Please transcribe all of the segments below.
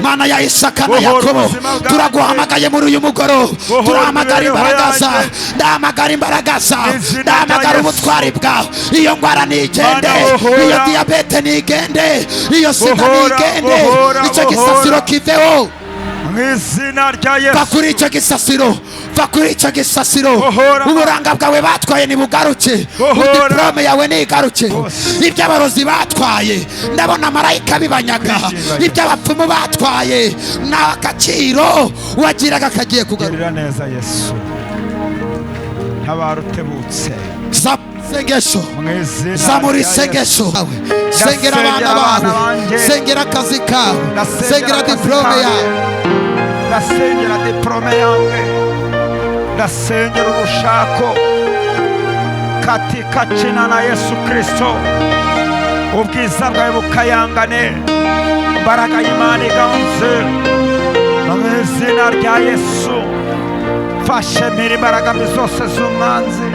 Mana ya Isaka na Bohora Yakobo, ubuzima bwanjye. Turaguhamagaye muri uyu mugoroba. Bohora Turahamagara imibereho imbaraga zawe. yanjye. Ndahamagara imbaraga zawe. Izina rya Ndahamagara Yesu. ubutwari bwawe. Iyo ndwara nigende. Mana, bohora. Iyo diyabete nigende. Iyo sida Bohora, nigende. bohora, Icyo bohora. gisasiro kiveho. Mu izina rya Va Yesu. kuri icyo gisasiro, va kuri icyo gisasiro. Bohora. Uburanga bwawe batwaye nibugaruke. Bohora. Diporome yawe nigaruke. Bose. Ibyo abarozi batwaye, ndabona marayika bibanyaga. Kwinginga. Ibyo abapfumu batwaye, ni agaciro wagiraga kagiye kugaruka. Girira neza Yesu, ntabara utebutse. Sengesho. Mu izina Zamura rya Yesu. isengesho. Sengera abana Ndasengera abana bawe. banjye. Sengera akazi kawe. Ndasengera Sengera akazi diporome kanjye. yawe. Ndasengera diporome yanjye, ndasengera urushako katika jina la Yesu Kristo. Ubwiza bwawe bukayangane, imbaraga y'Imana iganze mu izina rya Yesu. Fashe mpiri imbaraga mbi zose z'umwanzi.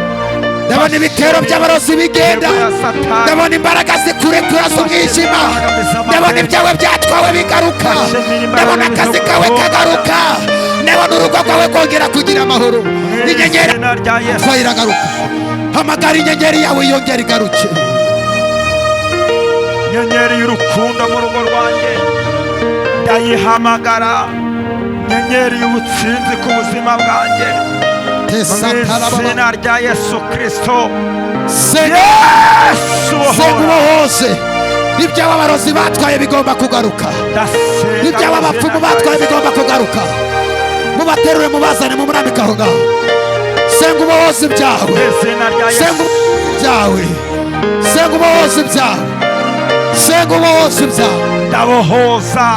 Ndabona ibitero by'abarozi bigenda. Intego ya Satani. Ndabona imbaraga zikurekura z'umwijima. Ndabona ibyawe byatwawe bigaruka. Ndabona akazi kawe kagaruka. Ndabona urugo rwawe rwongera kugira amahoro. Mu Inyenyeri izina rya Yesu. twaye iragaruka. Hamagara inyenyeri yawe yongera igaruke. Nyenyeri y'urukundo mu rugo rwanjye ndayihamagara, nyenyeri y'ubutsinzi ku buzima bwanjye mu Tesatarababa. izina rya Yesu Kristo. Senga. Yesu, Senga. bohora. Ubohose ibyawe abarozi batwaye, bigomba kugaruka. Ndasenga Ibyawe mu abapfumu izina rya batwaye Yesu. bigomba kugaruka. Mubaterure, mubazane, mumurambike aho ngaho. Senga ubohoze ibyawe. Mu izina rya Senga Yesu. ibyawe. Senga ubohoze ibyawe. Senga ubohoze ibyawe. Ndabohoza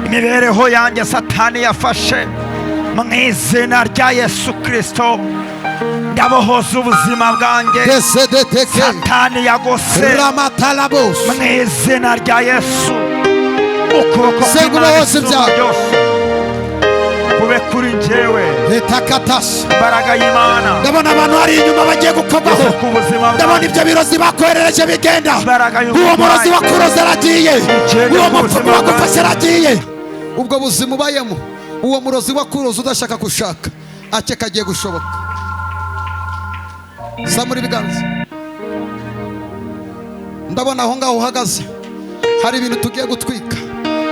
imibereho yanjye Satani yafashe mu izina rya Yesu Kristo. Ndabohoza ubuzima bwanjye Desedeteke. Satani yagose Ramatalabos. mu izina rya Yesu. Ukuboko Senga kw'Imana ubohoze isumba ibyawe. byose kube kuri njyewe. Etakatas. Imbaraga y'Imana Ndabona abantu hari inyuma bagiye gukomaho. ize ku buzima Ndabona bwanjye. ibyo birozi bakoherereje bigenda. Imbaraga Uwo y'uburwayi murozi wakuroze aragiye. Igende Uwo ku mupfumu buzima wagufashe bwanjye. aragiye. Ubwo buzima ubayemo, uwo murozi wakuroze udashaka gushaka ake kagiye gushoboka. Zamura ibiganza. Ndabona aho ngaho uhagaze hari ibintu tugiye gutwika,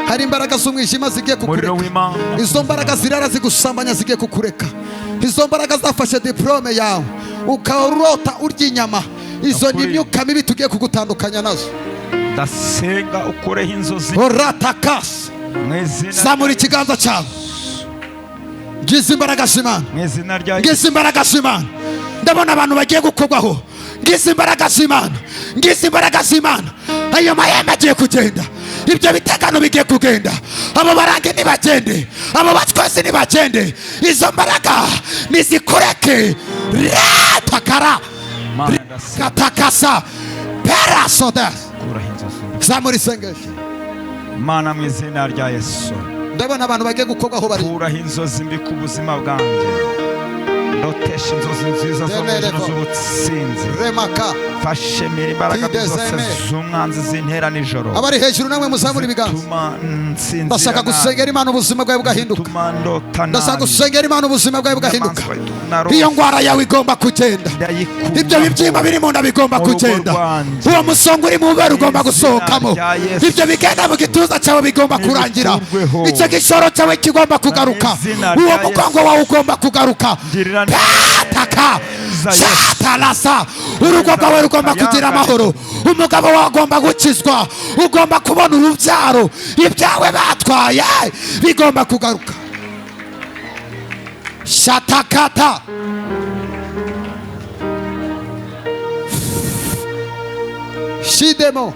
hari imbaraga z'umwijima zigiye Umuriro kukureka. w'Imana. Izo mbaraga zirara zigusambanya zigiye kukureka. Izo mbaraga zafashe diporome yawe ukarota urya inyama, izo ni Ukuri. imyuka mibi tugiye kugutandukanya nazo. Ndasenga ukureho inzozi Oratakasi. mu izina Zamura ikiganza cyawe. Ngize imbaraga z'Imana. Mu izina rya Yesu. Ngize imbaraga z'Imana. Ndabona abantu bagiye gukorwaho. Ngize imbaraga z'Imana, ngize imbaraga z'Imana. Ayo mahembe agiye kugenda, ibyo bitegano bigiye kugenda. Abo barange ntibagende, abo batwese ntibagende. Izo mbaraga nizikureke. Ratakara. Mana, ndasenga Katakasa perasodes. ukuraho inzozi. Zamura isengesho. Mana, mu izina rya Yesu. Ndabona abantu bagiye gukorwaho bari. Kuraho inzozi mbi ku buzima bwanjye, ndotesha inzozi nziza zo mu ijuru z'ubutsinzi. Remaka. Fashe mira imbaraga mbi zose Tidezeme. z'umwanzi zintera nijoro, Abari hejuru namwe muzamura ibiganza. zituma nsinzira Ndashaka nabi, gusengera Imana, ubuzima bwawe bugahinduka. zituma ndota Ndashaka nabi. gusengera Imana, ubuzima bwawe bugahinduka. Inyamaswa narose, Iyo ndwara yawe igomba kugenda. ndayikuraho. Ibyo bibyimba biri mu nda bigomba Mu rugo kugenda. rwanjye. Uwo musonga uri mu bere ugomba Mu izina gusohokamo. rya Yesu. Ibyo bigenda mu gituza cyawe bigomba kurangira. Nibikurweho. Icyo gishoro cyawe kigomba kugaruka. Mu izina Uwo rya mugongo Yesu. wawe ugomba kugaruka. Ngirira neza Pataka. Yesu. Shatalasa. Urugo rwawe rugomba kugira amahoro. Umugabo wawe agomba gukizwa. Ugomba kubona urubyaro. Ibyawe batwaye bigomba kugaruka. Shatakata. Shidemo.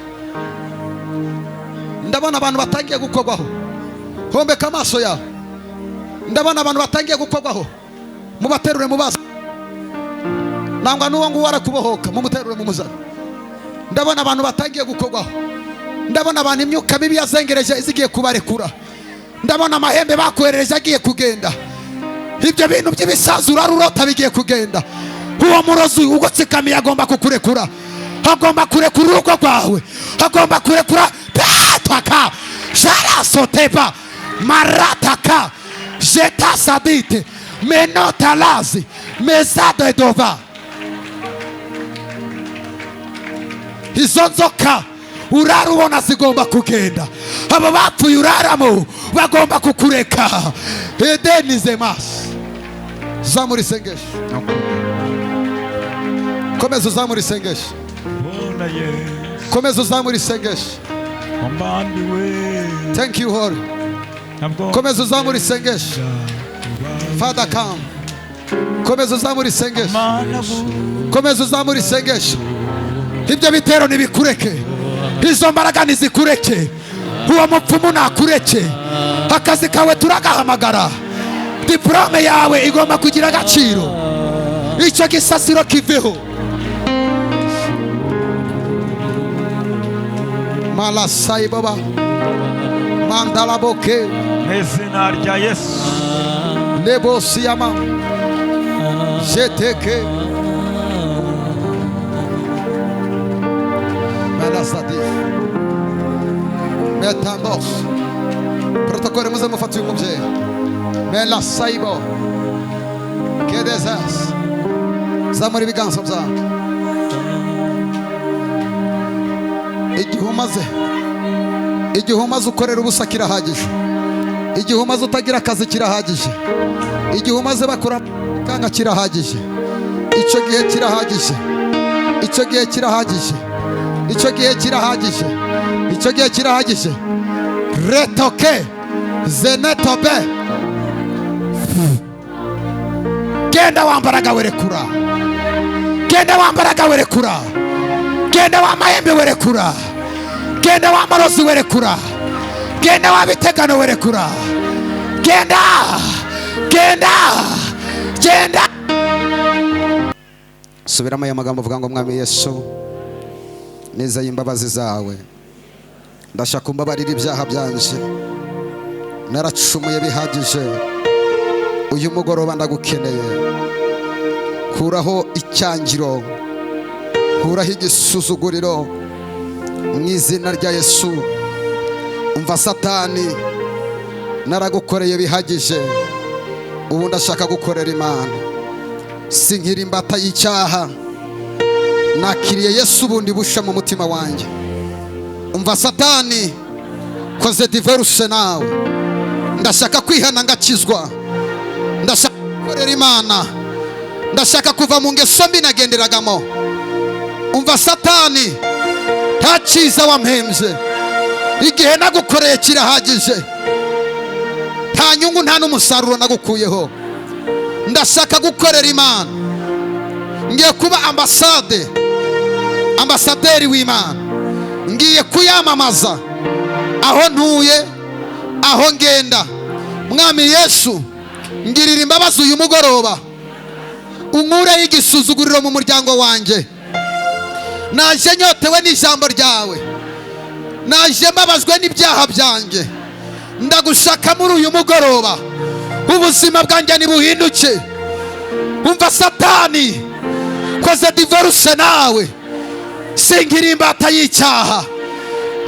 Ndabona abantu batangiye gukorwaho. Hombeka amaso yawe. Ndabona abantu batangiye gukorwaho. Mubaterure mubaza nangwa n'uwo nguwo arakubohoka, mumuterure mumuzane. Ndabona abantu batangiye gukorwaho. Ndabona abantu imyuka mibi yazengereje zigiye kubarekura. Ndabona amahembe bakoherereje agiye kugenda. Ibyo bintu by'ibisazi urarurota bigiye kugenda. Uwo murozi ugutsikamiye agomba kukurekura, agomba kurekura urugo rwawe, agomba kurekura. Pataka. Sharasoteva marataka jetasadite menotalazi mezadedova. Izo nzoka urara ubona zigomba kugenda, abo bapfuye uraramo bagomba kukureka. Edenizemas. Zamura isengesho, komeza uzamura isengesho, Bona Yesu komeza uzamura isengesho. wambambiwe Thank you, Holy. ntabwo Komeza uzamura isengesho. Father, come. Komeza uzamura isengesho, Mana bu komeza uzamura isengesho. Ibyo bitero nibikureke, izo mbaraga nizikureke, uwo mupfumu nakureke. Akazi kawe turagahamagara, diporome yawe igomba kugira agaciro, icyo gisasiro kiveho. Malasaiboba mandalaboke mu izina rya Yesu lebosiyama jeteke melasadif metandos. Protokole muze mufate uyu mubyeyi. Melasaibo kedezas. Zamura ibiganza byawe. Igihe umaze, igihe umaze ukorera ubusa kirahagije, igihe umaze utagira akazi kirahagije, igihe umaze bakora kanga kirahagije, icyo gihe kirahagije, icyo gihe kirahagije, icyo gihe kirahagije, icyo gihe kirahagije. Retoke zenetobe. Genda wambaraga werekura, genda wambaraga werekura, genda wa mahembe werekura, genda wa marozi werekura, genda wa bitegano werekura, genda, genda, genda. Subiramo aya magambo uvuga ngo: Mwami Yesu, nizeye imbabazi zawe, ndashaka umbabarira ibyaha byanje, naracumuye bihagije, uyu mugoroba ndagukeneye. Kuraho icyangiro, kuraho igisuzuguriro mu izina rya Yesu. Umva Satani, naragukoreye bihagije, ubu ndashaka gukorera Imana. Sinkiri imbata y'icyaha, nakiriye Yesu bundi busha mu mutima wanjye. Umva Satani, koze divorce nawe, ndashaka kwihana ngakizwa, ndashaka gukorera Imana, ndashaka kuva mu ngeso mbi nagenderagamo. Umva Satani, nta cyiza wampembye, igihe nagukoreye kirahagije, nta nyungu nta n'umusaruro nagukuyeho. Ndashaka gukorera Imana, ngiye kuba ambasade, ambasaderi w'Imana, ngiye kuyamamaza aho ntuye, aho ngenda. Mwami Yesu, ngirira imbabazi uyu mugoroba, unkureho igisuzuguriro mu muryango wanjye. Naje nyotewe n'ijambo ryawe, naje mbabazwe n'ibyaha byanjye, ndagushaka muri uyu mugoroba, ubuzima bwanjye nibuhinduke. Umva Satani, koze divorce nawe, sinkiri imbata y'icyaha,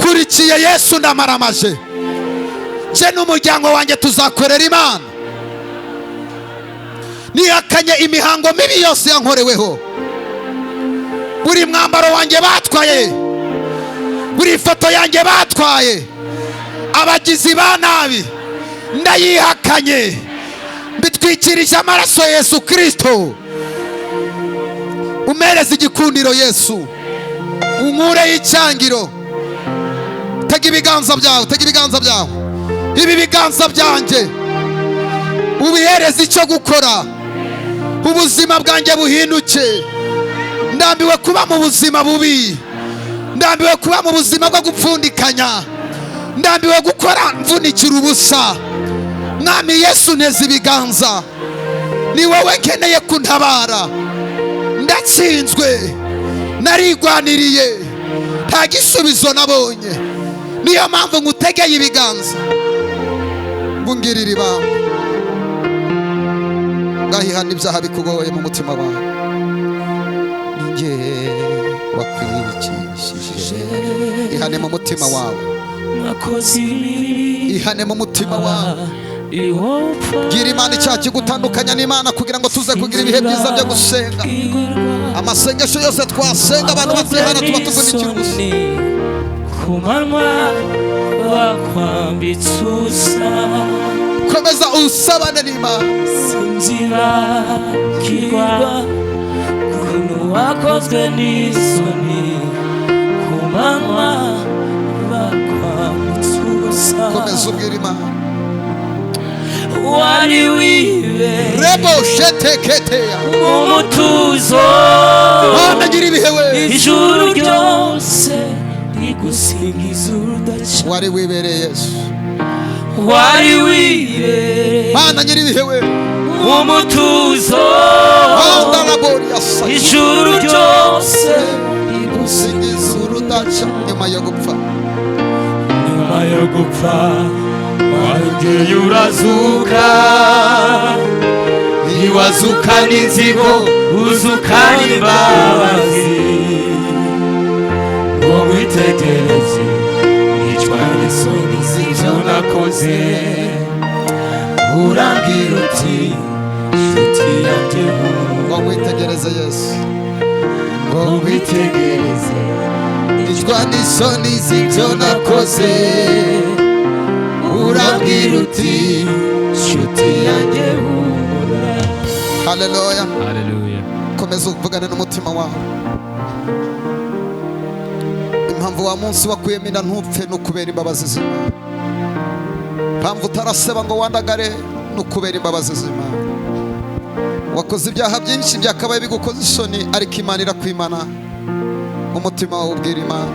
kurikiye Yesu ndamaramaje, nje n'umuryango wanjye tuzakorera Imana. Nihakanye imihango mibi yose yankoreweho, buri mwambaro wanjye batwaye, buri foto yanjye batwaye, abagizi ba nabi ndayihakanye, mbitwikirije amaraso Yesu Kristo. Umereze igikundiro Yesu, unkureho icyangiro. Tega ibiganza byawe, tega ibiganza byawe, ibi biganza byanjye ubihereze icyo gukora, ubuzima bwanjye buhinduke. Ndambiwe kuba mu buzima bubi, ndambiwe kuba mu buzima bwo gupfundikanya, ndambiwe gukora mvunikira ubusa. Mwami Yesu, neza ibiganza, ni wowe nkeneye kuntabara. Ndatsinzwe, narigwaniriye, nta gisubizo nabonye, niyo mpamvu ngutegeye ibiganza ngungirira ibamba. Ngahihana ibyaha bikugoye mu mutima wawe, ninjye wakwicishije. Ihane mu mutima wawe. Nakoze ibibi. Ihane mu mutima wawe. Iwopfa. Bwira Imana icyaha kigutandukanya n'Imana, kugira ngo tuze kugira ibihe byiza byo gusenga. Amasengesho yose twasenga abantu batihana, tuba tuvunikira ubusa. Ku manywa bakwambitse ubusa. Komeza usabane n'Imana. Sinzibagirwa ukuntu wakozwe n'isoni, ku manywa bakwambitse ubusa. Komeza ubwira Imana. Wari wibe Rebo sheteketeya. mu mutuzo. Mana, gira ibihe we. Ijuru ryose rigusingiza urudaca. Wari wibereye Yesu. Wari wibereye Mana, nyiri ibihe we. mu mutuzo. Andalaboria sa. Ijuru ryose. Rigusingiza urudaca nyuma yo gupfa. Nyuma yo gupfa warongeye urazuka, ntiwazukana inzigo, uzukana imbabazi. Ngo witegereze nicwa n'isoni z'ibyo nakoze, urambwira uti: "Nshuti yanjye." Ngo witegereze Yesu. Ngo witegereze. Nicwa n'isoni z'ibyo nakoze, urambwira uti: "Nshuti yanjye, humura." Haleluya. Haleluya. Komeza uvugane n'umutima wawe. Impamvu wa munsi wakuyemo inda ntupfe ni ukubera imbabazi z'Imana. Impamvu utaraseba ngo wandagare ni ukubera imbabazi z'Imana. Wakoze ibyaha byinshi byakabaye bigukoza isoni, ariko Imana irakwimana. Umutima wawe ubwira Imana,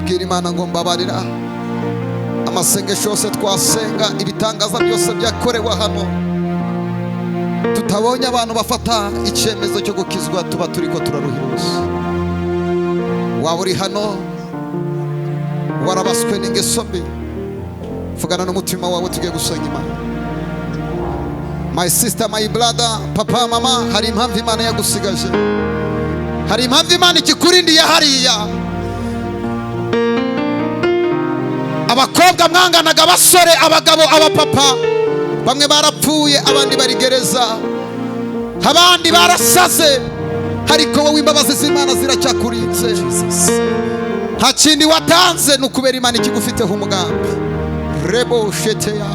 bwira Imana ngo: "Mbabarira." Amasengesho yose twasenga, ibitangaza byose byakorewe hano, tutabonye abantu bafata icyemezo cyo gukizwa, tuba turi ko turaruhira ubusa. Waba uri hano warabaswe n'ingeso mbi, vugana n'umutima wawe, tugiye gusenga Imana. My sister, my brother, papa, mama, hari impamvu Imana yagusigaje, hari impamvu Imana ikikurindiye hariya. Abakobwa mwanganaga, abasore, abagabo, abapapa, bamwe barapfuye, abandi bari gereza, abandi barasaze, ariko wowe imbabazi z'Imana ziracyakurinze. Nta kindi watanze, ni ukubera Imana ikigufiteho umugambi. Rebo sheteya.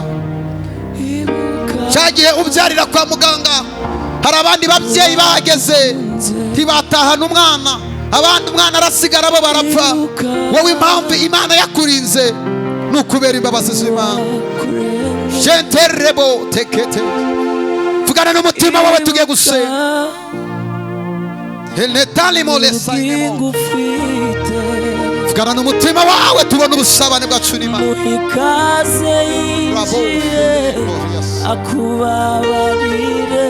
Cyagihe ubyarira kwa muganga, hari abandi babyeyi bahageze ntibatahana umwana, abandi umwana arasigara, bo barapfa. Wowe impamvu Imana yakurinze ni ukubera imbabazi z'Imana. Shenterebo tekete. Vugana n'umutima wawe, tugiye gusenga. Enetalimo lesainemo. Ubugingo ufite. Vugana n'umutima wawe, tubone ubusabane bwacu n'Imana. Muhe ikaze. Bravo. Yinjiye akubabarire.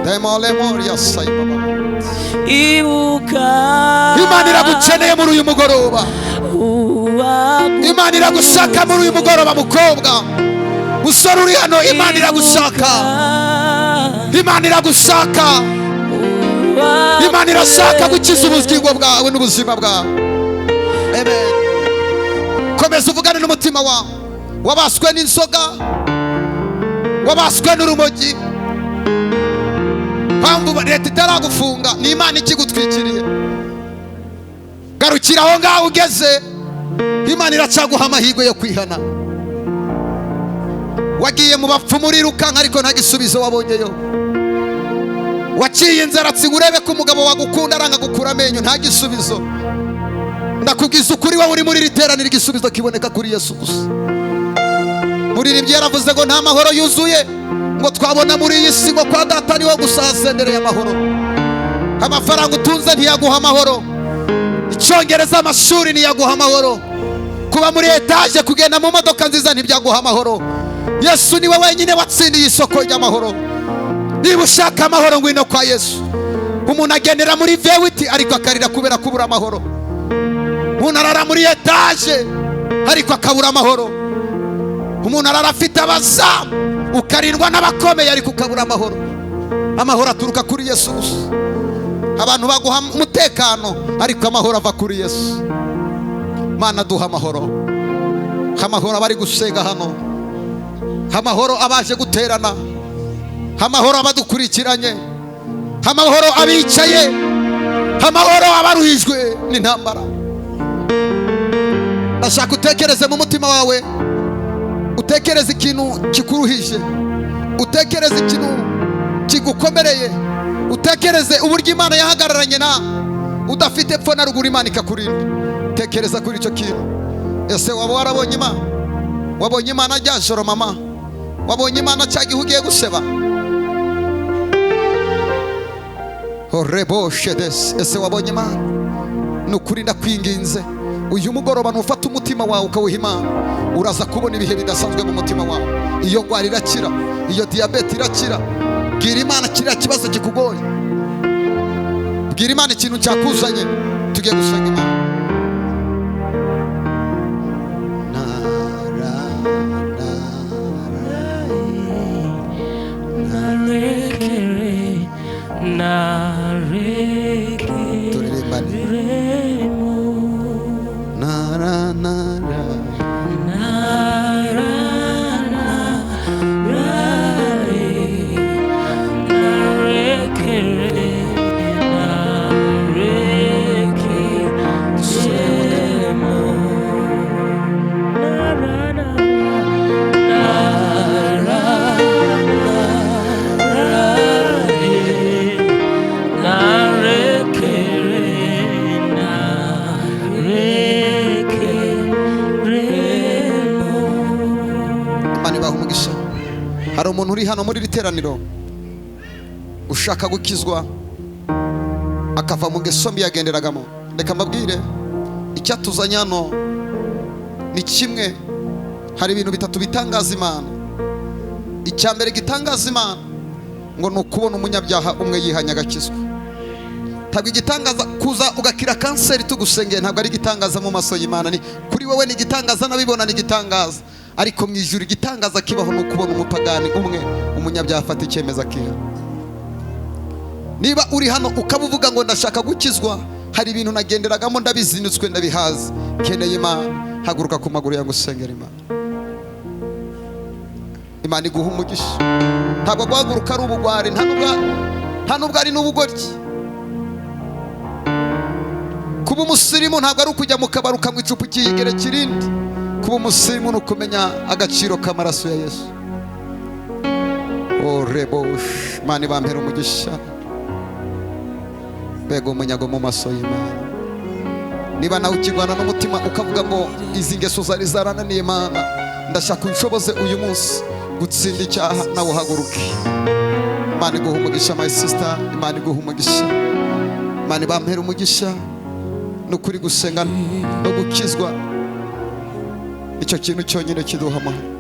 Demolemoria saibaba. Ibuka. Imana iragukeneye muri uyu mugoroba. Imana iragushaka muri uyu mugoroba. Mukobwa, musore uri hano, Imana iragushaka, Imana iragushaka, Imana irashaka gukiza ubugingo bwawe n'ubuzima bwawe. Amen. Komeza uvugane n'umutima wawe. Wabaswe n'inzoga, wabaswe n'urumogi, mpamvu leta itaragufunga ni Imana ikigutwikiriye. Garukira aho ngaho ugeze, Imana iracyaguha amahirwe yo kwihana. Wagiye mu bapfumu urirukanka, ariko nta gisubizo wabonyeyo. Waciye inzara ngo urebe ko umugabo wagukunda, aranga gukura amenyo, nta gisubizo. Ndakubwiza ukuri, wowe uri muri iri teraniro, igisubizo kiboneka kuri Yesu gusa. Muririmbyi yaravuze ngo nta mahoro yuzuye ngo twabona muri iyi si, ngo kwa Data niho gusa hasendereye amahoro. Amafaranga utunze ntiyaguha amahoro, icyongereza, amashuri ntiyaguha amahoro, kuba muri etaje, kugenda mu modoka nziza ntibyaguha amahoro. Yesu niwe wenyine watsindiye isoko ry'amahoro. Niba ushaka amahoro, ngwino kwa Yesu. Umuntu agendera muri V8 ariko akarira kubera kubura amahoro. Umuntu arara muri etaje ariko akabura amahoro. Umuntu arara afite abazamu, ukarindwa n'abakomeye, ariko ukabura amahoro. Amahoro aturuka kuri Yesu gusa. Abantu baguha umutekano, ariko amahoro ava kuri Yesu. Mana, duha amahoro, amahoro abari gusenga hano, amahoro abaje guterana, amahoro abadukurikiranye, amahoro abicaye, amahoro abaruhijwe n'intambara. Ndashaka utekereze mu mutima wawe, utekereze ikintu kikuruhije, utekereze ikintu kigukomereye, utekereze uburyo Imana yahagararanye nawe udafite epfo na ruguru, Imana ikakurinda. Tekereza kuri icyo kintu. Ese waba warabonye Imana? Wabonye Imana rya joro, mama? Wabonye Imana cya gihe ugiye guseba? Oreboshedes. Ese wabonye Imana? Ni ukuri ndakwinginze, uyu mugoroba nufata umutima wawe ukawuha Imana, uraza kubona ibihe bidasanzwe mu mutima wawe. Iyo ndwara irakira, iyo diyabete irakira. Bwira Imana kiriya kibazo kikugoye, bwira Imana ikintu cyakuzanye. Tugiye gusenga Imana. Na, ra, na, ra. Narekere, narekere Turirimbane. Na, ra, na, ra. Narekere, narekere, Imana ibaha umugisha. Hari umuntu uri hano muri iri teraniro ushaka gukizwa akava mu ngeso mbi yagenderagamo? Reka mbabwire, icyatuzanye hano ni kimwe. Hari ibintu bitatu bitangaza Imana. Icya mbere gitangaza Imana ngo ni ukubona umunyabyaha umwe yihanye agakizwa. Ntabwo igitangaza kuza ugakira kanseri tugusengeye, ntabwo ari igitangaza mu maso y'Imana. Ni kuri wowe ni igitangaza, n'abibona ni igitangaza, ariko mu ijuru igitangaza kibaho ni ukubona umupagani umwe, umunyabyaha, afata icyemezo akiha. Niba uri hano ukaba uvuga ngo ndashaka gukizwa, hari ibintu nagenderagamo ndabizinutswe, ndabihaze, nkeneye Imana, haguruka ku maguru yawe usengera Imana. Imana iguha umugisha. Ntabwo guhaguruka ari ubugwari, nta nubwo ari n'ubugoryi. Kuba umusirimu ntabwo ari ukujya mu kabari ukanywa icupa ukiyigerekera irindi. Kuba umusirimu ni ukumenya agaciro k'amaraso ya Yesu. Orebosh. Imana ibampera umugisha. Mbega umunyago mu maso y'Imana! Niba nawe ukirwana n'umutima ukavuga ngo izi ngeso zari zarananiye, Imana ndashaka unshoboze uyu munsi gutsinda icyaha, nawe uhaguruke. Imana iguha umugisha, my sister. Imana iguha umugisha. Imana ibampera umugisha. Ni ukuri, gusenga no gukizwa, icyo kintu cyonyine kiduha amahoro.